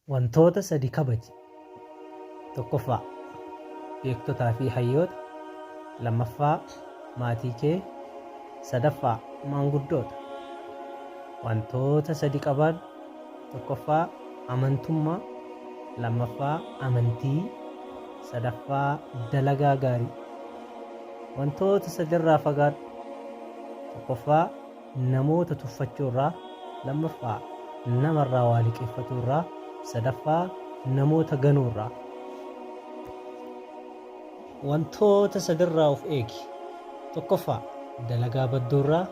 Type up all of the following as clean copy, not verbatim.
Wantoota sadi kabaji. Tokkoffaa, beektotaa fi hayyoota. Lammaffaa, maatii kee. Sadaffaa, maanguddoota. Wantoota sadi qabaadhu. Tokkoffaa, amantummaa. Lammaffaa, amantii. Sadaffaa, dalagaa gaarii. Wantoota sadirraa fagaadhu. Tokkoffaa, namoota tuffachuu irraa, lammaffaa, namarraa waa liqeeffatuu irraa, sadaffaa, namoota ganuu irraa. Wantoota sadirraa of eegi. Tokkoffaa, dalagaa badduu irraa,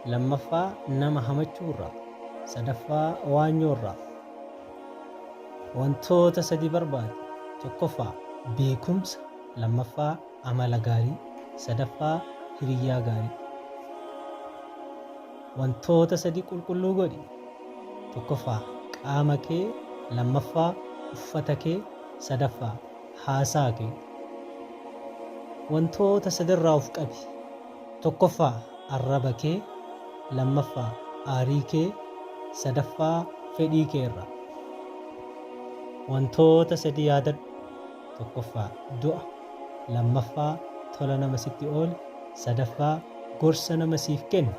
lammaffaa, nama hamachuu irraa, sadaffaa, waanyoo irraa. Wantoota sadi barbaadi. Tokkoffaa, beekumsa, lammaffaa, amala gaarii, sadaffaa, hiriyyaa gaarii. Wantoota sadi qulqulluu godhi. Tokkoffaa, qaama kee, lammaffaa, uffata kee, sadaffaa, haasaa kee. Wantoota sadirraa of qabi. Tokkoffaa, arraba kee, lammaffaa, aarii kee, sadaffaa, fedhii kee irraa. Wantoota sadi yaadadhu. Tokkoffaa, du'a, lammaffaa, tola nama sitti oole, sadaffaa, gorsa nama siif kenne.